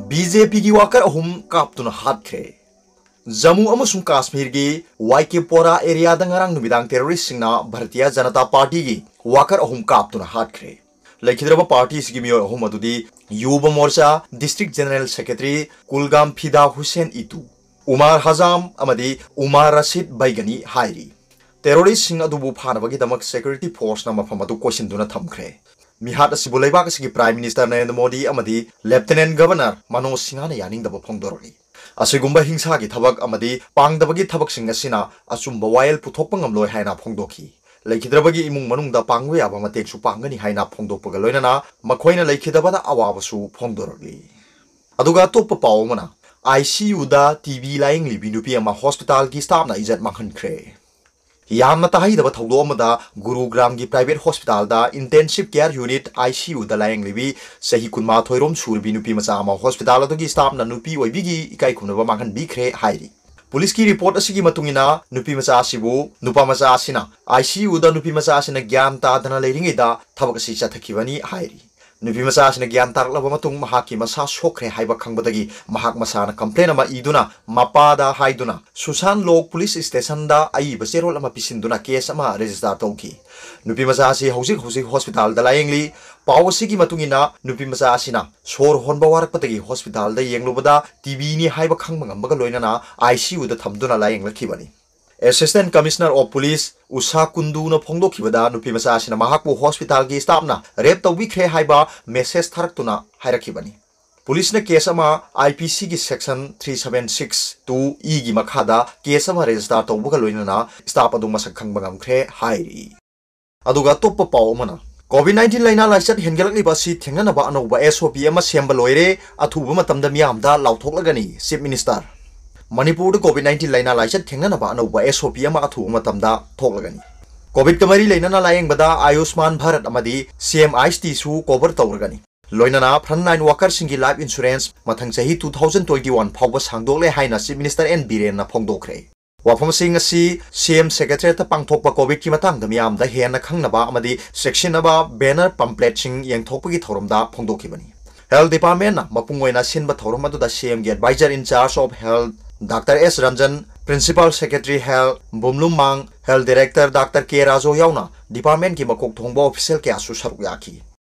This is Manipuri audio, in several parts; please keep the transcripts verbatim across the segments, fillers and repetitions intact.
ꯕꯤ ꯖꯦ ꯄꯤꯒꯤ ꯋꯥꯀꯔ ꯑꯍꯨꯝ ꯀꯥꯞꯇꯨꯅ ꯍꯥꯠꯈ꯭ꯔꯦ꯫ ꯖꯝꯃꯨ ꯑꯃꯁꯨꯡ ꯀꯥꯁꯃꯤꯔꯒꯤ ꯋꯥꯏ ꯀꯦ ꯄꯣꯔꯥ ꯑꯦꯔꯤꯌꯥꯗ ꯉꯔꯥꯡ ꯅꯨꯃꯤꯗꯥꯡ ꯇꯦꯔꯣꯔꯤꯁꯁꯤꯡꯅ ꯚꯥꯔꯇꯤꯌꯥ ꯖꯅꯇꯥ ꯄꯥꯔꯇꯤꯒꯤ ꯋꯥꯀꯔ ꯑꯍꯨꯝ ꯀꯥꯞꯇꯨꯅ ꯍꯥꯠꯈ꯭ꯔꯦ꯫ ꯂꯩꯈꯤꯗ꯭ꯔꯕ ꯄꯥꯔꯇꯤ ꯑꯁꯤꯒꯤ ꯃꯤꯑꯣꯏ ꯑꯍꯨꯝ ꯑꯗꯨꯗꯤ ꯌꯨꯕ ꯃꯣꯔꯆꯥ district general secretary Kulgam ꯐꯤꯗꯥ Hussain ꯏꯇꯨ, ꯎꯃꯥꯔ ꯍꯖꯥꯝ ꯑꯃꯗꯤ ꯎꯃꯥꯔ ꯔꯁꯤꯗ ꯕꯩꯒꯅꯤ ꯍꯥꯏꯔꯤ꯫ ꯇꯦꯔꯣꯔꯤꯁꯁꯤꯡ ꯑꯗꯨꯕꯨ ꯐꯥꯅꯕꯒꯤꯗꯃꯛ ꯁꯦꯀ꯭ꯌꯨꯔꯤꯇꯤ ꯐꯣꯔꯁꯅ ꯃꯐꯝ ꯑꯗꯨ ꯀꯣꯏꯁꯤꯟꯗꯨꯅ ꯊꯝꯈ꯭ꯔꯦ꯫ ꯃꯤꯍꯥꯠ ꯑꯁꯤꯕꯨ ꯂꯩꯕꯥꯛ ꯑꯁꯤꯒꯤ ꯄ꯭ꯔꯥꯏꯝ ꯃꯤꯅꯤꯁꯇꯔ ꯅꯔꯦꯟꯗ꯭ꯔ ꯃꯣꯗꯤ ꯑꯃꯗꯤ ꯂꯦꯐꯇꯤꯅꯦꯟꯠ ꯒꯚꯔꯅꯔ ꯃꯅꯣꯖ ꯁꯤꯡꯍꯥꯅ ꯌꯥꯅꯤꯡꯗꯕ ꯐꯣꯡꯗꯣꯔꯛꯂꯤ꯫ ꯑꯁꯤꯒꯨꯝꯕ ꯍꯤꯡꯁꯥꯒꯤ ꯊꯕꯛ ꯑꯃꯗꯤ ꯄꯥꯡꯗꯕꯒꯤ ꯊꯕꯛꯁꯤꯡ ꯑꯁꯤꯅ ꯑꯆꯨꯝꯕ ꯋꯥꯌꯦꯜ ꯄꯨꯊꯣꯛꯄ ꯉꯝꯂꯣꯏ ꯍꯥꯏꯅ ꯐꯣꯡꯗꯣꯛꯈꯤ꯫ ꯂꯩꯈꯤꯗ꯭ꯔꯕꯒꯤ ꯏꯃꯨꯡ ꯃꯅꯨꯡꯗ ꯄꯥꯡꯕ ꯌꯥꯕ ꯃꯇꯦꯡꯁꯨ ꯄꯥꯡꯒꯅꯤ ꯍꯥꯏꯅ ꯐꯣꯡꯗꯣꯛꯄꯒ ꯂꯣꯏꯅꯅ ꯃꯈꯣꯏꯅ ꯂꯩꯈꯤꯗꯕꯗ ꯑꯋꯥꯕꯁꯨ ꯐꯣꯡꯗꯣꯔꯛꯂꯤ꯫ ꯑꯗꯨꯒ ꯑꯇꯣꯞꯄ ꯄꯥꯎ ꯑꯃꯅ, ꯑꯥꯏ ꯁꯤ ꯌꯨꯗ ꯇꯤ ꯕꯤ ꯂꯥꯌꯦꯡꯂꯤꯕꯤ ꯅꯨꯄꯤ ꯑꯃ ꯍꯣꯁꯄꯤꯇꯥꯜꯒꯤ ꯁ꯭ꯇꯥꯐꯅ ꯏꯖꯠ ꯃꯥꯡꯍꯟꯈ꯭ꯔꯦ꯫ ꯌꯥꯝꯅ ꯇꯥꯍꯩꯗꯕ ꯊꯧꯗꯣꯛ ꯑꯃꯗ ꯒꯨꯔꯨꯒ꯭ꯔꯥꯝꯒꯤ ꯄ꯭ꯔꯥꯏꯚꯦꯠ ꯍꯣꯁꯄꯤꯇꯥꯜꯗ ꯏꯟꯇꯦꯟꯁꯤꯚ ꯀꯦꯌꯔ ꯌꯨꯅꯤꯠ, ꯑꯥꯏ ꯁꯤ ꯌꯨꯗ ꯂꯥꯌꯦꯡꯂꯤꯕꯤ ꯆꯍꯤ ꯀꯨꯟꯃꯥꯊꯣꯏ ꯔꯣꯝ ꯁꯨꯔꯕꯤ ꯅꯨꯄꯤ ꯃꯆꯥ ꯑꯃ ꯍꯣꯁꯄꯤꯇꯥꯜ ꯑꯗꯨꯒꯤ ꯁ꯭ꯇꯥꯐꯅ ꯅꯨꯄꯤ ꯑꯣꯏꯕꯤꯒꯤ ꯏꯀꯥꯏ ꯈꯨꯝꯅꯕ ꯃꯥꯡꯍꯟꯕꯤꯈ꯭ꯔꯦ ꯍꯥꯏꯔꯤ꯫ ꯄꯨꯂꯤꯁꯀꯤ ꯔꯤꯄꯣꯔꯠ ꯑꯁꯤꯒꯤ ꯃꯇꯨꯡ ꯏꯟꯅ, ꯅꯨꯄꯤ ꯃꯆꯥ ꯑꯁꯤꯕꯨ, ꯅꯨꯄꯥ ꯃꯆꯥ ꯑꯁꯤꯅ, ꯑꯥꯏ ꯁꯤ ꯌꯨꯗ ꯅꯨꯄꯤ ꯃꯆꯥ ꯑꯁꯤꯅ ꯒ꯭ꯌꯥꯟ ꯇꯥꯗꯅ ꯂꯩꯔꯤꯉꯩꯗ ꯊꯕꯛ ꯑꯁꯤ ꯆꯠꯊꯈꯤꯕꯅꯤ ꯍꯥꯏꯔꯤ꯫ ꯅꯨꯄꯤ ꯃꯆꯥ ꯑꯁꯤꯅ ꯒ꯭ꯌꯥꯟ ꯇꯥꯔꯛꯂꯕ ꯃꯇꯨꯡ ꯃꯍꯥꯛꯀꯤ ꯃꯁꯥ ꯁꯣꯛꯈ꯭ꯔꯦ ꯍꯥꯏꯕ ꯈꯪꯕꯗꯒꯤ ꯃꯍꯥꯛ ꯃꯁꯥꯅ ꯀꯝꯄ꯭ꯂꯦꯟ ꯑꯃ ꯏꯗꯨꯅ ꯃꯄꯥꯗ ꯍꯥꯏꯗꯨꯅ ꯁꯨꯁꯥꯟ ꯂꯣꯛ ꯄꯨꯂꯤꯁ ꯁ꯭ꯇꯦꯁꯟꯗ ꯑꯏꯕ ꯆꯦꯔꯣꯜ ꯑꯃ ꯄꯤꯁꯤꯟꯗꯨꯅ ꯀꯦꯁ ꯑꯃ ꯔꯦꯖꯤꯁꯇꯥꯔ ꯇꯧꯈꯤ꯫ ꯅꯨꯄꯤ ꯃꯆꯥ ꯑꯁꯤ ꯍꯧꯖꯤꯛ ꯍꯧꯖꯤꯛ ꯍꯣꯁꯄꯤꯇꯥꯜꯗ ꯂꯥꯌꯦꯡꯂꯤ꯫ ꯄꯥꯎ ꯑꯁꯤꯒꯤ ꯃꯇꯨꯡ ꯏꯟꯅ, ꯅꯨꯄꯤ ꯃꯆꯥ ꯑꯁꯤꯅ ꯁꯣꯔ ꯍꯣꯟꯕ ꯋꯥꯔꯛꯄꯗꯒꯤ ꯍꯣꯁꯄꯤꯇꯥꯜꯗ ꯌꯦꯡꯂꯨꯕꯗ ꯇꯤ ꯕꯤꯅꯤ ꯍꯥꯏꯕ ꯈꯪꯕ ꯉꯝꯕꯒ ꯂꯣꯏꯅꯅ ꯑꯥꯏ ꯁꯤ ꯌꯨꯗ ꯊꯝꯗꯨꯅ ꯂꯥꯌꯦꯡꯂꯛꯈꯤꯕꯅꯤ꯫ ꯑꯦꯁꯤꯁꯇꯦꯟꯠ ꯀꯃꯤꯁꯅꯔ ꯑꯣꯐ ꯄꯨꯂꯤꯁ ꯎꯁꯥ ꯀꯨꯟꯗꯨꯅ ꯐꯣꯡꯗꯣꯛꯈꯤꯕꯗ, ꯅꯨꯄꯤ ꯃꯆꯥ ꯑꯁꯤꯅ ꯃꯍꯥꯛꯄꯨ ꯍꯣꯁꯄꯤꯇꯥꯜꯒꯤ ꯁ꯭ꯇꯥꯐꯅ ꯔꯦꯞ ꯇꯧꯕꯤꯈ꯭ꯔꯦ ꯍꯥꯏꯕ ꯃꯦꯁꯦꯖ ꯊꯥꯔꯛꯇꯨꯅ ꯍꯥꯏꯔꯛꯈꯤꯕꯅꯤ꯫ ꯄꯨꯂꯤꯁꯅ ꯀꯦꯁ ꯑꯃ ꯑꯥꯏ ꯄꯤ ꯁꯤꯒꯤ section three seven six two ꯏꯒꯤ ꯃꯈꯥꯗ ꯀꯦꯁ ꯑꯃ ꯔꯦꯖꯤꯁꯇꯥꯔ ꯇꯧꯕꯒ ꯂꯣꯏꯅꯅ ꯁ꯭ꯇꯥꯐ ꯑꯗꯨ ꯃꯁꯛ ꯈꯪꯕ ꯉꯝꯈ꯭ꯔꯦ ꯍꯥꯏꯔꯤ꯫ ꯑꯗꯨꯒ ꯑꯇꯣꯞꯄ ꯄꯥꯎ ꯑꯃꯅ, ꯀꯣꯚꯤꯗ ꯅꯥꯏꯟꯇꯤꯟ ꯂꯥꯏꯅꯥ ꯂꯥꯏꯆꯠ ꯍꯦꯟꯒꯠꯂꯛꯂꯤꯕ ꯑꯁꯤ ꯊꯦꯡꯅꯅꯕ ꯑꯅꯧꯕ ꯑꯦꯁ ꯑꯣ ꯄꯤ ꯑꯃ ꯁꯦꯝꯕ ꯂꯣꯏꯔꯦ, ꯑꯊꯨꯕ ꯃꯇꯝꯗ ꯃꯤꯌꯥꯝꯗ ꯂꯥꯎꯊꯣꯛꯂꯒꯅꯤ, ꯆꯤꯐ ꯃꯤꯅꯤꯁꯇꯔ꯫ ꯃꯅꯤꯄꯨꯔꯗ ꯀꯣꯚꯤꯗ ꯅꯥꯏꯟꯇꯤꯟ ꯂꯥꯏꯅꯥ ꯂꯥꯏꯆꯠ ꯊꯦꯡꯅꯅꯕ ꯑꯅꯧꯕ ꯑꯦꯁ ꯑꯣ ꯄꯤ ꯑꯃ ꯑꯊꯨꯕ ꯃꯇꯝꯗ ꯊꯣꯛꯂꯒꯅꯤ꯫ ꯀꯣꯚꯤꯗꯀ ꯃꯔꯤ ꯂꯩꯅꯅ ꯂꯥꯌꯦꯡꯕꯗ ꯑꯌꯨꯁꯃꯥꯟ ꯚꯥꯔꯠ ꯑꯃꯗꯤ ꯁꯤ ꯑꯦꯝ ꯑꯥꯏ ꯑꯦꯁ ꯇꯤꯁꯨ ꯀꯣꯚꯔ ꯇꯧꯔꯒꯅꯤ꯫ ꯂꯣꯏꯅꯅ ꯐ꯭ꯔꯟꯠ ꯂꯥꯏꯟ ꯋꯥꯀꯔꯁꯤꯡꯒꯤ ꯂꯥꯏꯐ ꯏꯟꯁꯨꯔꯦꯟꯁ ꯃꯊꯪ ꯆꯍꯤ ꯇꯨ ꯊꯥꯎꯖꯟ ꯇ꯭ꯋꯦꯟꯇꯤ ꯋꯥꯟ ꯐꯥꯎꯕ ꯁꯥꯡꯗꯣꯛꯂꯦ ꯍꯥꯏꯅ ꯆꯤꯐ ꯃꯤꯅꯤꯁꯇꯔ ꯑꯦꯟ ꯕꯤꯔꯦꯟꯅ ꯐꯣꯡꯗꯣꯛꯈ꯭ꯔꯦ꯫ ꯋꯥꯐꯝꯁꯤꯡ ꯑꯁꯤ ꯁꯤ ꯑꯦꯝ ꯁꯦꯀ꯭ꯔꯦꯇꯔꯤꯌꯦꯠꯇ ꯄꯥꯡꯊꯣꯛꯄ ꯀꯣꯚꯤꯗꯀꯤ ꯃꯇꯥꯡꯗ ꯃꯤꯌꯥꯝꯗ ꯍꯦꯟꯅ ꯈꯪꯅꯕ ꯑꯃꯗꯤ ꯆꯦꯛꯁꯤꯟꯅꯕ ꯕꯦꯅꯔ ꯄꯝꯄ꯭ꯂꯦꯠꯁꯤꯡ ꯌꯦꯟꯊꯣꯛꯄꯒꯤ ꯊꯧꯔꯝꯗ ꯐꯣꯡꯗꯣꯛꯈꯤꯕꯅꯤ꯫ Health Department ꯅ ꯃꯄꯨꯡ ꯑꯣꯏꯅ ꯁꯤꯟꯕ ꯊꯧꯔꯝ ꯑꯗꯨꯗ C M ꯒꯤ Advisor in charge of Health Doctor S Ranjan, Principal Secretary Health ꯕꯨꯝꯂꯨꯝꯃꯥꯡ, Health Director Doctor K Rajo ꯌꯥꯎꯅ department ꯀꯤ ꯃꯀꯣꯛ ꯊꯣꯡꯕ official ꯀꯌꯥꯁꯨ ꯁꯔꯨꯛ ꯌꯥꯈꯤ꯫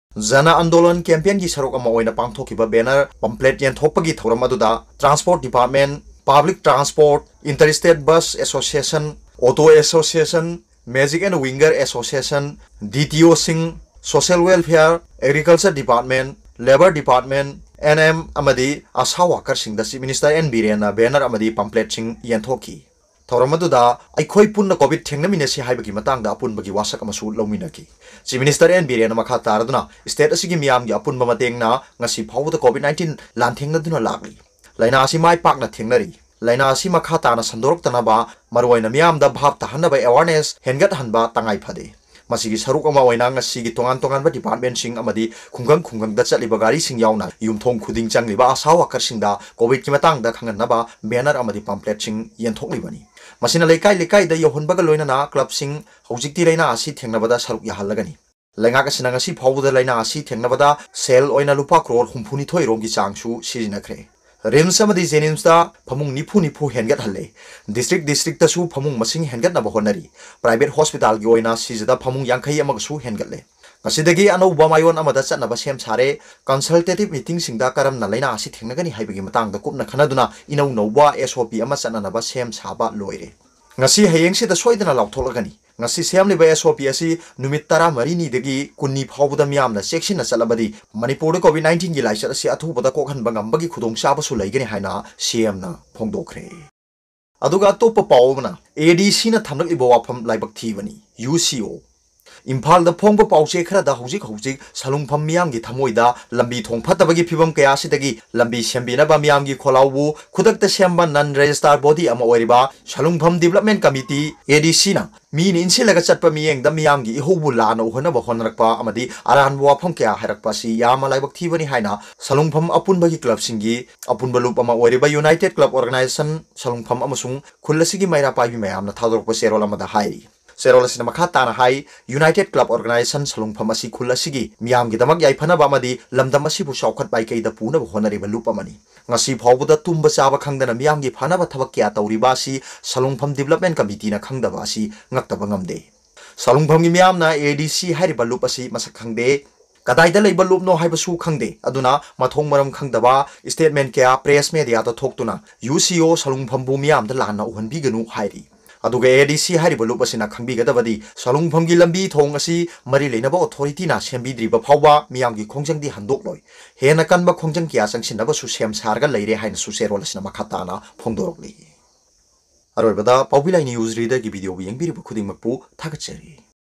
Jana Andolan campaign ꯒꯤ ꯁꯔꯨꯛ ꯑꯃ ꯑꯣꯏꯅ ꯄꯥꯡꯊꯣꯛꯈꯤꯕ banner pamphlet ꯌꯦꯟꯊꯣꯛꯄꯒꯤ ꯊꯧꯔꯝ ꯑꯗꯨꯗ Transport Department, Public Transport, Inter-State Bus Association, Auto Association, Magic and Winger Association, D T O ꯁꯤꯡ, Social Welfare, Agriculture Department, Labour Department, N M ꯑꯃꯗꯤ ASHA worker ꯁꯤꯡꯗ Chief Minister N Biren ꯅ banner ꯑꯃꯗꯤ pamphlet ꯁꯤꯡ ꯌꯦꯟꯊꯣꯛꯈꯤ꯫ ꯊꯧꯔꯝ ꯑꯗꯨꯗ ꯑꯩꯈꯣꯏ ꯄꯨꯟꯅ COVID ꯊꯦꯡꯅꯃꯤꯟꯅꯁꯤ ꯍꯥꯏꯕꯒꯤ ꯃꯇꯥꯡꯗ ꯑꯄꯨꯟꯕꯒꯤ ꯋꯥꯁꯛ ꯑꯃꯁꯨ ꯂꯧꯃꯤꯟꯅꯈꯤ꯫ Chief Minister N Biren ꯅ ꯃꯈꯥ ꯇꯥꯔꯗꯨꯅ state ꯑꯁꯤꯒꯤ ꯃꯤꯌꯥꯝꯒꯤ ꯑꯄꯨꯟꯕ ꯃꯇꯦꯡꯅ ꯉꯁꯤ ꯐꯥꯎꯕꯗ COVID nineteen ꯂꯥꯟꯊꯦꯡꯅꯗꯨꯅ ꯂꯥꯛꯂꯤ꯫ ꯂꯥꯏꯅꯥ ꯑꯁꯤ ꯃꯥꯏ ꯄꯥꯛꯅ ꯊꯦꯡꯅꯔꯤ꯫ ꯂꯥꯏꯅꯥ ꯑꯁꯤ ꯃꯈꯥ ꯇꯥꯅ ꯁꯟꯗꯣꯔꯛꯇꯅꯕ ꯃꯔꯨꯑꯣꯏꯅ ꯃꯤꯌꯥꯝꯗ ꯚꯥꯞ ꯇꯥꯍꯟꯅꯕ awareness ꯍꯦꯟꯒꯠꯍꯟꯕ ꯇꯉꯥꯏ ꯐꯗꯦ꯫ ꯃꯁꯤꯒꯤ ꯁꯔꯨꯛ ꯑꯃ ꯑꯣꯏꯅ ꯉꯁꯤꯒꯤ ꯇꯣꯉꯥꯟ ꯇꯣꯉꯥꯟꯕ department ꯁꯤꯡ ꯑꯃꯗꯤ ꯈꯨꯡꯒꯪ ꯈꯨꯡꯒꯪꯗ ꯆꯠꯂꯤꯕ ꯒꯥꯔꯤꯁꯤꯡ ꯌꯥꯎꯅ ꯌꯨꯝꯊꯣꯡ ꯈꯨꯗꯤꯡ ꯆꯪꯂꯤꯕ ASHA worker ꯁꯤꯡꯗ COVID ꯀꯤ ꯃꯇꯥꯡꯗ ꯈꯪꯍꯟꯅꯕ banner ꯑꯃꯗꯤ pamphlet ꯁꯤꯡ ꯌꯦꯟꯊꯣꯛꯂꯤꯕꯅꯤ꯫ ꯃꯁꯤꯅ ꯂꯩꯀꯥꯏ ꯂꯩꯀꯥꯏꯗ ꯌꯧꯍꯟꯕꯒ ꯂꯣꯏꯅꯅ club ꯁꯤꯡ ꯍꯧꯖꯤꯛꯇꯤ ꯂꯥꯏꯅꯥ ꯑꯁꯤ ꯊꯦꯡꯅꯕꯗ ꯁꯔꯨꯛ ꯌꯥꯍꯜꯂꯒꯅꯤ꯫ ꯂꯩꯉꯥꯛ ꯑꯁꯤꯅ ꯉꯁꯤ ꯐꯥꯎꯕꯗ ꯂꯥꯏꯅꯥ ꯑꯁꯤ ꯊꯦꯡꯅꯕꯗ ꯁꯦꯜ ꯑꯣꯏꯅ ꯂꯨꯄꯥ ꯀ꯭ꯔꯣꯔ ꯍꯨꯝꯐꯨꯅꯤꯊꯣꯏ ꯔꯣꯝꯒꯤ ꯆꯥꯡꯁꯨ ꯁꯤꯖꯤꯟꯅꯈ꯭ꯔꯦ꯫ RIMS ꯑꯃꯗꯤ JNIMS ꯇ ꯐꯃꯨꯡ ꯅꯤꯐꯨ ꯅꯤꯐꯨ ꯍꯦꯟꯒꯠꯍꯜꯂꯦ꯫ District district ꯇꯁꯨ ꯐꯃꯨꯡ ꯃꯁꯤꯡ ꯍꯦꯟꯒꯠꯅꯕ ꯍꯣꯠꯅꯔꯤ꯫ Private hospital ꯒꯤ ꯑꯣꯏꯅ ꯁꯤꯖꯗ ꯐꯃꯨꯡ ꯌꯥꯡꯈꯩ ꯑꯃꯒꯁꯨ ꯍꯦꯟꯒꯠꯂꯦ꯫ ꯉꯁꯤꯗꯒꯤ ꯑꯅꯧꯕ ꯃꯥꯏꯑꯣꯟ ꯑꯃꯗ ꯆꯠꯅꯕ ꯁꯦꯝ ꯁꯥꯔꯦ꯫ Consultative meeting ꯁꯤꯡꯗ ꯀꯔꯝꯅ ꯂꯥꯏꯅꯥ ꯑꯁꯤ ꯊꯦꯡꯅꯒꯅꯤ ꯍꯥꯏꯕꯒꯤ ꯃꯇꯥꯡꯗ ꯀꯨꯞꯅ ꯈꯟꯅꯗꯨꯅ ꯏꯅꯧ ꯅꯧꯕ SOP ꯑꯃ ꯆꯠꯅꯅꯕ ꯁꯦꯝ ꯁꯥꯕ ꯂꯣꯏꯔꯦ꯫ ꯉꯁꯤ ꯍꯌꯦꯡꯁꯤꯗ ꯁꯣꯏꯗꯅ ꯂꯥꯎꯊꯣꯛꯂꯒꯅꯤ꯫ ꯉꯁꯤ ꯁꯦꯝꯂꯤꯕ SOP ꯑꯁꯤ ꯅꯨꯃꯤꯠ ꯇꯔꯥꯃꯔꯤꯅꯤꯗꯒꯤ ꯀꯨꯟꯅꯤ ꯐꯥꯎꯕꯗ ꯃꯤꯌꯥꯝꯅ ꯆꯦꯛꯁꯤꯟꯅ ꯆꯠꯂꯕꯗꯤ ꯃꯅꯤꯄꯨꯔꯗ COVID nineteen ꯒꯤ ꯂꯥꯏꯆꯠ ꯑꯁꯤ ꯑꯊꯨꯕꯗ ꯀꯣꯛꯍꯟꯕ ꯉꯝꯕꯒꯤ ꯈꯨꯗꯣꯡꯆꯥꯕꯁꯨ ꯂꯩꯒꯅꯤ ꯍꯥꯏꯅ CM ꯅ ꯐꯣꯡꯗꯣꯛꯈ꯭ꯔꯦ꯫ ꯑꯗꯨꯒ ꯑꯇꯣꯞꯄ ꯄꯥꯎ ꯑꯃꯅ, ADC ꯅ ꯊꯝꯂꯛꯂꯤꯕ ꯋꯥꯐꯝ ꯂꯥꯏꯕꯛ ꯊꯤꯕꯅꯤ, UCO꯫ ꯏꯝꯐꯥꯜꯗ ꯐꯣꯡꯕ ꯄꯥꯎꯆꯦ ꯈꯔꯗ ꯍꯧꯖꯤꯛ ꯍꯧꯖꯤꯛ ꯁꯂꯨꯡꯐꯝ ꯃꯤꯌꯥꯝꯒꯤ ꯊꯃꯣꯏꯗ ꯂꯝꯕꯤ ꯊꯣꯡ ꯐꯠꯇꯕꯒꯤ ꯐꯤꯕꯝ ꯀꯌꯥ ꯑꯁꯤꯗꯒꯤ ꯂꯝꯕꯤ ꯁꯦꯝꯕꯤꯅꯕ ꯃꯤꯌꯥꯝꯒꯤ ꯈꯣꯜꯂꯥꯎꯕꯨ ꯈꯨꯗꯛꯇ ꯁꯦꯝꯕ non registered body ꯑꯃ ꯑꯣꯏꯔꯤꯕ ꯁꯂꯨꯡꯐꯝ Development Committee, ADC ꯅ ꯃꯤꯅ ꯏꯟꯁꯤꯜꯂꯒ ꯆꯠꯄ ꯃꯤꯠꯌꯦꯡꯗ ꯃꯤꯌꯥꯝꯒꯤ ꯏꯍꯧꯕꯨ ꯂꯥꯟꯅ ꯎꯍꯟꯅꯕ ꯍꯣꯠꯅꯔꯛꯄ ꯑꯃꯗꯤ ꯑꯔꯥꯟꯕ ꯋꯥꯐꯝ ꯀꯌꯥ ꯍꯥꯏꯔꯛꯄ ꯑꯁꯤ ꯌꯥꯝꯅ ꯂꯥꯏꯕꯛ ꯊꯤꯕꯅꯤ ꯍꯥꯏꯅ ꯁꯂꯨꯡꯐꯝ ꯑꯄꯨꯟꯕꯒꯤ club ꯁꯤꯡꯒꯤ ꯑꯄꯨꯟꯕ ꯂꯨꯞ ꯑꯃ ꯑꯣꯏꯔꯤꯕ United Club Organisation ꯁꯂꯨꯡꯐꯝ ꯑꯃꯁꯨꯡ ꯈꯨꯜ ꯑꯁꯤꯒꯤ ꯃꯩꯔꯥ ꯄꯥꯏꯕꯤ ꯃꯌꯥꯝꯅ ꯊꯥꯗꯣꯔꯛꯄ ꯆꯦꯔꯣꯜ ꯑꯃꯗ ꯍꯥꯏꯔꯤ꯫ ꯆꯦꯔꯣꯜ ꯑꯁꯤꯅ ꯃꯈꯥ ꯇꯥꯅ ꯍꯥꯏ, United Club Organisation ꯁꯂꯨꯡꯐꯝ ꯑꯁꯤ ꯈꯨꯜ ꯑꯁꯤꯒꯤ ꯃꯤꯌꯥꯝꯒꯤꯗꯃꯛ ꯌꯥꯏꯐꯅꯕ ꯑꯃꯗꯤ ꯂꯝꯗꯝ ꯑꯁꯤꯕꯨ ꯆꯥꯎꯈꯠ ꯃꯥꯏꯀꯩꯗ ꯄꯨꯅꯕ ꯍꯣꯠꯅꯔꯤꯕ ꯂꯨꯞ ꯑꯃꯅꯤ꯫ ꯉꯁꯤ ꯐꯥꯎꯕꯗ ꯇꯨꯝꯕ ꯆꯥꯕ ꯈꯪꯗꯅ ꯃꯤꯌꯥꯝꯒꯤ ꯐꯅꯕ ꯊꯕꯛ ꯀꯌꯥ ꯇꯧꯔꯤꯕ ꯑꯁꯤ ꯁꯂꯨꯡꯐꯝ Development Committeeꯅ ꯈꯪꯗꯕ ꯑꯁꯤ ꯉꯛꯇꯕ ꯉꯝꯗꯦ꯫ ꯁꯂꯨꯡꯐꯝꯒꯤ ꯃꯤꯌꯥꯝꯅ ADC ꯍꯥꯏꯔꯤꯕ ꯂꯨꯞ ꯑꯁꯤ ꯃꯁꯛ ꯈꯪꯗꯦ꯫ ꯀꯗꯥꯏꯗ ꯂꯩꯕ ꯂꯨꯞꯅꯣ ꯍꯥꯏꯕꯁꯨ ꯈꯪꯗꯦ꯫ ꯑꯗꯨꯅ ꯃꯊꯣꯡ ꯃꯔꯝ ꯈꯪꯗꯕ statement ꯀꯌꯥ press mediaꯗ ꯊꯣꯛꯇꯨꯅ UCO ꯁꯂꯨꯡꯐꯝꯕꯨ ꯃꯤꯌꯥꯝꯗ ꯂꯥꯟꯅ ꯎꯍꯟꯕꯤꯒꯅꯨ ꯍꯥꯏꯔꯤ꯫ ꯑꯗꯨꯒ ADC ꯍꯥꯏꯔꯤꯕ ꯂꯨꯞ ꯑꯁꯤꯅ ꯈꯪꯕꯤꯒꯗꯕꯗꯤ ꯁꯂꯨꯡꯐꯝꯒꯤ ꯂꯝꯕꯤ ꯊꯣꯡ ꯑꯁꯤ ꯃꯔꯤ ꯂꯩꯅꯕ authorityꯅ ꯁꯦꯝꯕꯤꯗ꯭ꯔꯤꯕ ꯐꯥꯎꯕ ꯃꯤꯌꯥꯝꯒꯤ ꯈꯣꯡꯖꯪꯗꯤ ꯍꯟꯗꯣꯛꯂꯣꯏ꯫ ꯍꯦꯟꯅ ꯀꯟꯕ ꯈꯣꯡꯖꯪ ꯀꯌꯥ ꯆꯪꯁꯤꯟꯅꯕꯁꯨ ꯁꯦꯝ ꯁꯥꯔꯒ ꯂꯩꯔꯦ ꯍꯥꯏꯅꯁꯨ ꯆꯦꯔꯣꯜ ꯑꯁꯤꯅ ꯃꯈꯥ ꯇꯥꯅ ꯐꯣꯡꯗꯣꯔꯛꯂꯤ꯫ ꯑꯔꯣꯏꯕꯗ ꯄꯥꯎꯕꯤ ꯂꯥꯏ News Readerꯒꯤ videoꯕꯨ ꯌꯦꯡꯕꯤꯔꯤꯕ ꯈꯨꯗꯤꯡꯃꯛꯄꯨ ꯊꯥꯒꯠꯆꯔꯤ꯫